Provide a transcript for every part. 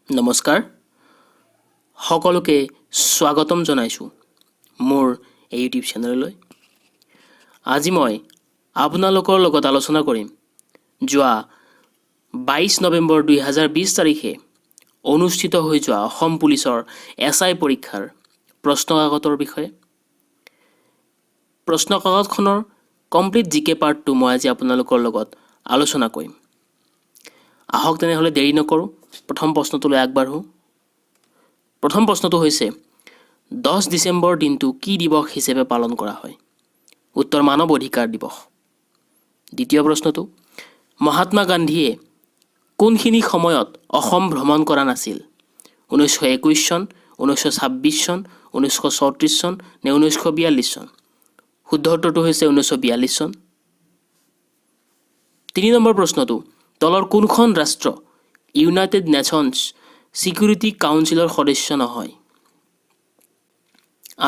নমস্কাৰ, সকলোকে স্বাগতম জনাইছোঁ মোৰ এই ইউটিউব চেনেললৈ। আজি মই আপোনালোকৰ লগত আলোচনা কৰিম যোৱা 22 নৱেম্বৰ 2020 তাৰিখে অনুষ্ঠিত হৈ যোৱা অসম পুলিচৰ এছআই পৰীক্ষাৰ প্ৰশ্নকাকতৰ বিষয়ে। প্ৰশ্নকাকতখনৰ কমপ্লিট জিকে পাৰ্টটো মই আজি আপোনালোকৰ লগত আলোচনা কৰিম। আহক তেনেহ'লে, দেৰি নকৰোঁ, প্ৰথম প্ৰশ্নটোলৈ আগবাঢ়োঁ। প্ৰথম প্ৰশ্নটো হৈছে, 10 ডিচেম্বৰ দিনটো কি দিৱস হিচাপে পালন কৰা হয়? উত্তৰ, মানৱ অধিকাৰ দিৱস। দ্বিতীয় প্ৰশ্নটো, মহাত্মা গান্ধীয়ে কোনখিনি সময়ত অসম ভ্ৰমণ কৰা নাছিল? 1921 চন, 1926 চন, 1934 চন নে 1942 চন? শুদ্ধ উত্তৰটো হৈছে 1942 চন। 3 নম্বৰ প্ৰশ্নটো, তলৰ কোনখন ৰাষ্ট্ৰ ইউনাইটেড নেশ্যনছ ছিকিউৰিটি কাউন্সিলৰ সদস্য নহয়?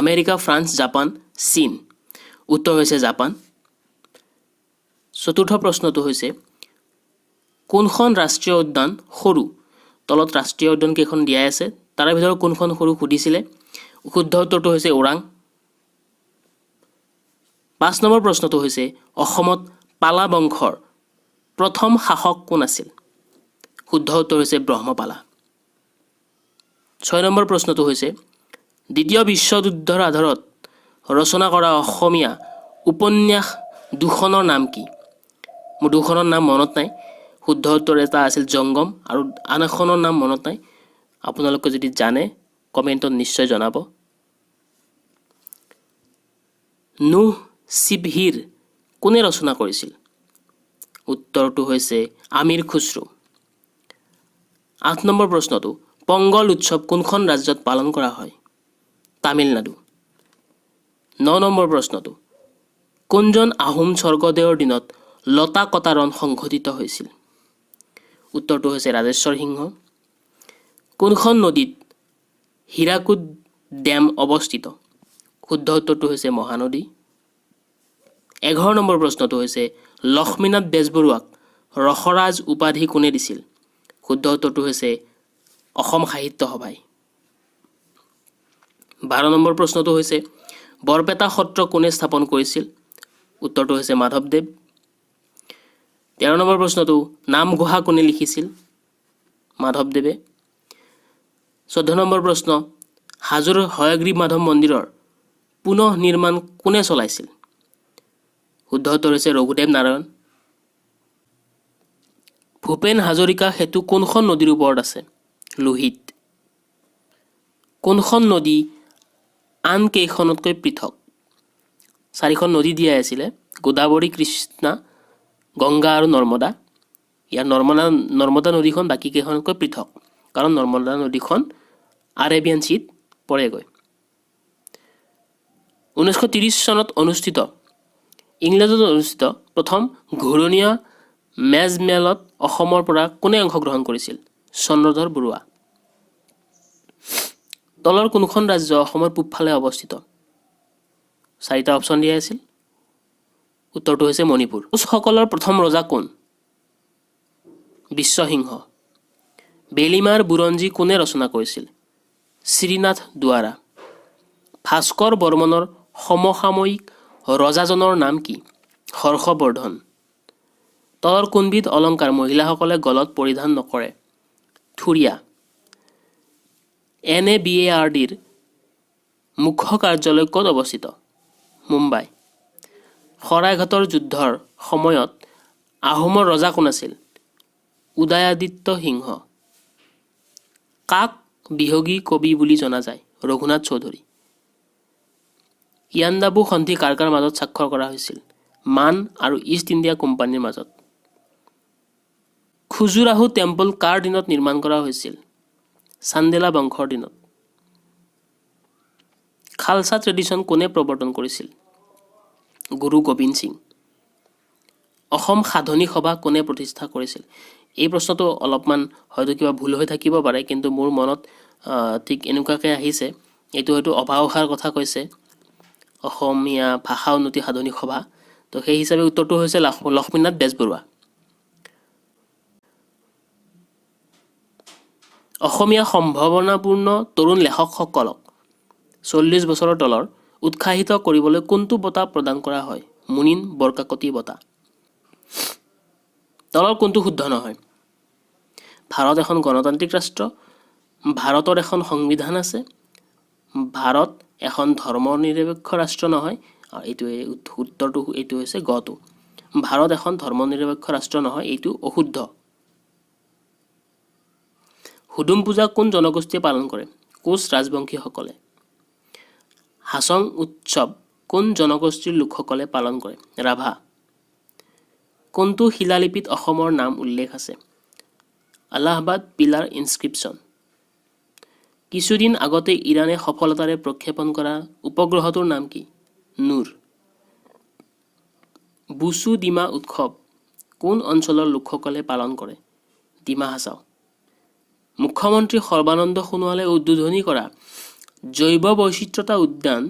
আমেৰিকা, ফ্ৰান্স, জাপান, চীন। উত্তৰ হৈছে জাপান। চতুৰ্থ প্ৰশ্নটো হৈছে, কোনখন ৰাষ্ট্ৰীয় উদ্যান সৰু? তলত ৰাষ্ট্ৰীয় উদ্যান কেইখন দিয়াই আছে, তাৰে ভিতৰত কোনখন সৰু সুধিছিলে। শুদ্ধ উত্তৰটো হৈছে ওৰাং। 5 নম্বৰ প্ৰশ্নটো হৈছে, অসমত পালা বংশৰ প্ৰথম শাসক কোন আছিল? শুদ্ধ উত্তৰ হৈছে ব্ৰহ্মপালা। 6 নম্বৰ প্ৰশ্নটো হৈছে, দ্বিতীয় বিশ্বযুদ্ধৰ আধাৰত ৰচনা কৰা অসমীয়া উপন্যাস দুখনৰ নাম কি? মোৰ দুখনৰ নাম মনত নাই। শুদ্ধ উত্তৰ এটা আছিল জংগম আৰু আন এখনৰ নাম মনত নাই। আপোনালোকে যদি জানে, কমেণ্টত নিশ্চয় জনাব। নুহ চিপহিৰ কোনে ৰচনা কৰিছিল? উত্তৰটো হৈছে আমিৰ খুচৰু। 8 নম্বৰ প্ৰশ্নটো, পংগল উৎসৱ কোনখন ৰাজ্যত পালন কৰা হয়? তামিলনাডু। 9 নম্বৰ প্ৰশ্নটো, কোনজন আহোম স্বৰ্গদেউৰ দিনত লতা কটা ৰণ সংঘটিত হৈছিল? উত্তৰটো হৈছে ৰাজেশ্বৰ সিংহ। কোনখন নদীত হীৰাকুদ ডেম অৱস্থিত? শুদ্ধ উত্তৰটো হৈছে মহানদী। 11 নম্বৰ প্ৰশ্নটো হৈছে, লক্ষ্মীনাথ বেজবৰুৱাক ৰসৰাজ উপাধি কোনে দিছিল? শুদ্ধ উত্তৰটো হৈছে অসম সাহিত্য সভাই। 12 নম্বৰ প্ৰশ্নটো হৈছে, বৰপেটা সত্ৰ কোনে স্থাপন কৰিছিল? উত্তৰটো হৈছে মাধৱদেৱ। 13 নম্বৰ প্ৰশ্নটো, নামঘোষা কোনে লিখিছিল? মাধৱদেৱে। 14 নম্বৰ প্ৰশ্ন, হাজোৰ হয়গ্ৰীৱ মাধৱ মন্দিৰৰ পুনঃ নিৰ্মাণ কোনে চলাইছিল? শুদ্ধ উত্তৰ হৈছে ৰঘুদেৱ নাৰায়ণ। ভূপেন হাজৰিকা সেতু কোনখন নদীৰ ওপৰত আছে? লোহিত। কোনখন নদী আন কেইখনতকৈ পৃথক? চাৰিখন নদী দিয়াই আছিলে, গোদাবৰী, কৃষ্ণা, গংগা আৰু নৰ্মদা। ইয়াৰ নৰ্মদা নৰ্মদা নদীখন বাকী কেইখনতকৈ পৃথক, কাৰণ নৰ্মদা নদীখন আৰেবিয়ান চিত পৰেগৈ। 1930 চনত অনুষ্ঠিত ইংলেণ্ডত অনুষ্ঠিত প্ৰথম ঘূৰণীয়া মেজমেলত অসমৰ পৰা কোনে অংশগ্ৰহণ কৰিছিল? চন্দ্ৰধৰ বৰুৱা। তলৰ কোনখন ৰাজ্য অসমৰ পূবফালে অৱস্থিত? চাৰিটা অপশ্যন দিয়া আছিল। উত্তৰটো হৈছে মণিপুৰ। কোচসকলৰ প্ৰথম ৰজা কোন? বিশ্বসিংহ। বেলিমাৰ বুৰঞ্জী কোনে ৰচনা কৰিছিল? শ্ৰীনাথ দুৱাৰা। ভাস্কৰ বৰ্মনৰ সমসাময়িক ৰজাজনৰ নাম কি? হৰ্ষবৰ্ধন। তলৰ কোনবিধ অলংকাৰ মহিলাসকলে গলত পৰিধান নকৰে? থুৰীয়া। এনএবিএআৰডিৰ মুখ্য কাৰ্যালয় ক'ত অৱস্থিত? মুম্বাই। শৰাইঘাটৰ যুদ্ধৰ সময়ত আহোমৰ ৰজা কোন আছিল? উদয়াদিত্য সিংহ। কাক বিহগী কবি বুলি জনা যায়? ৰঘুনাথ চৌধুৰী। ইয়াণ্ডাবু সন্ধি কাৰ কাৰ মাজত স্বাক্ষৰ কৰা হৈছিল? মান আৰু ইষ্ট ইণ্ডিয়া কোম্পানীৰ মাজত। খুজুৰাহু টেম্পল কাৰ দিনত নিৰ্মাণ কৰা হৈছিল? চান্দেলা বংশৰ দিনত। খালচা ট্ৰেডিশ্যন কোনে প্ৰৱৰ্তন কৰিছিল? গুৰু গোবিন্দ সিং। অসম সাধনী সভা কোনে প্ৰতিষ্ঠা কৰিছিল? এই প্ৰশ্নটো অলপমান হয়তো কিবা ভুল হৈ থাকিব পাৰে, কিন্তু মোৰ মনত ঠিক এনেকুৱাকৈ আহিছে। এইটো হয়তো অভাষাৰ কথা কৈছে, অসমীয়া ভাষা উন্নতি সাধনী সভা। তো সেই হিচাপে উত্তৰটো হৈছে লক্ষ্মীনাথ বেজবৰুৱা। অসমীয়া সম্ভাৱনাপূৰ্ণ তৰুণ লেখকসকলক 40 বছৰৰ তলৰ উৎসাহিত কৰিবলৈ কোনটো বঁটা প্ৰদান কৰা হয়? মুনীন বৰকাকতি বঁটা। তলৰ কোনটো শুদ্ধ নহয়? ভাৰত এখন গণতান্ত্ৰিক ৰাষ্ট্ৰ, ভাৰতৰ এখন সংবিধান আছে, ভাৰত এখন ধৰ্মনিৰপেক্ষ ৰাষ্ট্ৰ নহয়। আৰু এইটো উত্তৰটো এইটো হৈছে গটো। ভাৰত এখন ধৰ্মনিৰপেক্ষ ৰাষ্ট্ৰ নহয়, এইটো অশুদ্ধ। হুদুম পূজা কোন জনগোষ্ঠীয়ে পালন কৰে? কোচ ৰাজবংশীসকলে। হাচং উৎসৱ কোন জনগোষ্ঠীৰ লোকসকলে পালন কৰে? ৰাভা। কোনটো শিলালিপিত অসমৰ নাম উল্লেখ আছে? Allahabad pillar inscription. কিছুদিন আগতে ইৰাণে সফলতাৰে প্ৰক্ষেপণ কৰা উপগ্ৰহটোৰ নাম কি? নূৰ। বুচু ডিমা উৎসৱ কোন অঞ্চলৰ লোকসকলে পালন কৰে? ডিমা হাছাও। মুখ্যমন্ত্ৰী সৰ্বানন্দ সোণোৱালে উদ্বোধনী কৰা জৈৱ বৈচিত্ৰতা উদ্যান,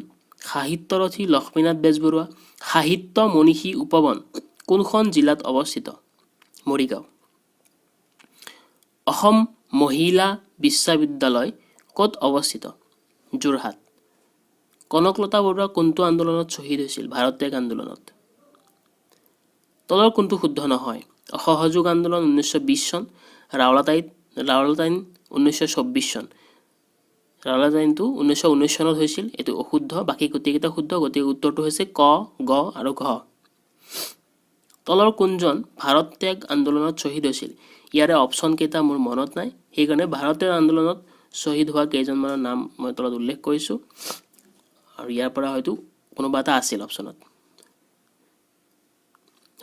সাহিত্যৰথী লক্ষ্মীনাথ বেজবৰুৱা সাহিত্য মনীষী উপবন কোনখন জিলাত অৱস্থিত? মৰিগাঁও। অসম মহিলা বিশ্ববিদ্যালয় ক'ত অৱস্থিত? যোৰহাট। কনকলতা বৰুৱা কোনটো আন্দোলনত শ্বহীদ হৈছিল? ভাৰত ত্যাগ আন্দোলনত। তলৰ কোনটো শুদ্ধ নহয়? অসহযোগ আন্দোলন 1920 চন, ৰাওলাট আইন 1924 চন। ৰাওলাট আইনটো 1919 চনত হৈছিল, এইটো অশুদ্ধ। বাকী গোটেইকেইটা শুদ্ধ। গতিকে উত্তৰটো হৈছে ক, গ আৰু ঘ। তলৰ কোনজন ভাৰত ত্যাগ আন্দোলনত শ্বহীদ হৈছিল? ইয়াৰে অপশ্যন কেইটা মোৰ মনত নাই। সেইকাৰণে ভাৰত ত্যাগ আন্দোলনত শ্বহীদ হোৱা কেইজনমানৰ নাম মই তলত উল্লেখ কৰিছোঁ আৰু ইয়াৰ পৰা হয়তো কোনোবা এটা আছিল অপশ্যনত।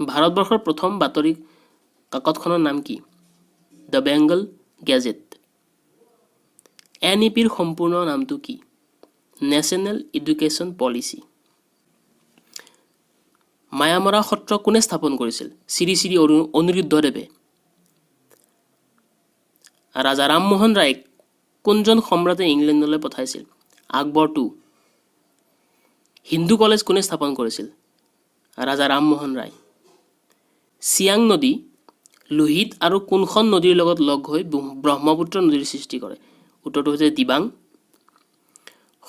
ভাৰতবৰ্ষৰ প্ৰথম বাতৰি কাকতখনৰ নাম কি? The Bengal gadget. N E পিৰ সম্পূৰ্ণ নামটো কি? National education policy. Mayamara সত্ৰ কোনে স্থাপন কৰিছিল? শ্ৰী শ্ৰী অনিৰুদ্ধদেৱে। ৰাজা ৰামমোহন ৰায়ক কোনজন সম্ৰাটে ইংলেণ্ডলৈ পঠাইছিল? আকবৰ টু। হিন্দু কলেজ কোনে স্থাপন কৰিছিল? ৰাজা ৰামমোহন ৰায়। চিয়াং নদী লোহিত আৰু কোনখন নদীৰ লগত লগ হৈ ব্ৰহ্মপুত্ৰ নদীৰ সৃষ্টি কৰে? উত্তৰটো হৈছে দিবাং।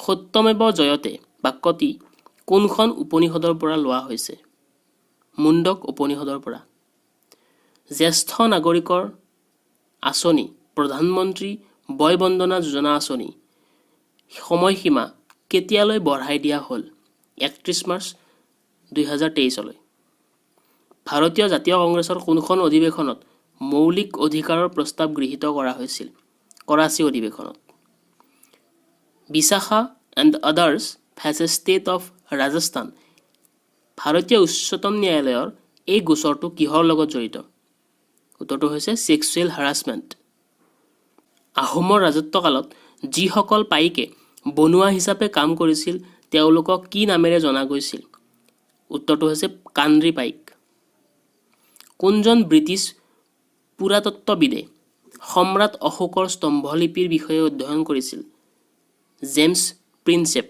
সত্যমেৱ জয়তে বাক্যটি কোনখন উপনিষদৰ পৰা লোৱা হৈছে? মুণ্ডক উপনিষদৰ পৰা। জ্যেষ্ঠ নাগৰিকৰ আঁচনি প্ৰধানমন্ত্ৰী বয় বন্দনা যোজনা আঁচনি সময়সীমা কেতিয়ালৈ বঢ়াই দিয়া হ'ল? 31 মাৰ্চ 2023লৈ। ভাৰতীয় জাতীয় কংগ্ৰেছৰ কোনখন অধিৱেশনত মৌলিক অধিকাৰৰ প্ৰস্তাৱ গৃহীত কৰা হৈছিল? কৰাচী অধিৱেশনত। Bishakha and Others versus State of Rajasthan, ভাৰতীয় উচ্চতম ন্যায়ালয়ৰ এই গোচৰটো কিহৰ লগত জড়িত? উত্তৰটো হৈছে ছেক্সুৱেল হাৰাছমেণ্ট। আহোমৰ ৰাজত্বকালত যিসকল পাইকে বনুৱা হিচাপে কাম কৰিছিল, তেওঁলোকক কি নামেৰে জনা গৈছিল? উত্তৰটো হৈছে কান্দ্ৰী পাইক। কোনজন ব্ৰিটিছ পুৰাতত্ত্ববিদে সম্ৰাট অশোকৰ স্তম্ভলিপিৰ বিষয়ে অধ্যয়ন কৰিছিল? James Prinsep.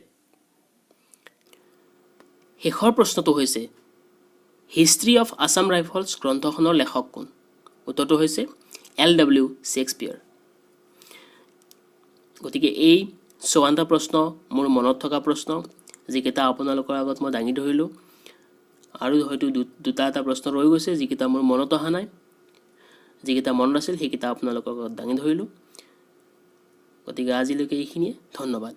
শেষৰ প্ৰশ্নটো হৈছে, হিষ্ট্ৰী অফ আছাম ৰাইফলছ গ্ৰন্থখনৰ লেখক কোন? উত্তৰটো হৈছে এল ডব্লিউ শ্বেক্সপিয়াৰ। গতিকে এই 54টা প্ৰশ্ন মোৰ মনত থকা প্ৰশ্ন, যিকেইটা আপোনালোকৰ আগত মই দাঙি ধৰিলোঁ। আৰু হয়তো দুটা এটা প্ৰশ্ন ৰৈ গৈছে, যিকেইটা মোৰ মনত অহা নাই। যিকেইটা মনত আছিল, সেইকেইটা আপোনালোকৰ আগত দাঙি ধৰিলোঁ। গতিকে আজিলৈকে এইখিনিয়ে। ধন্যবাদ।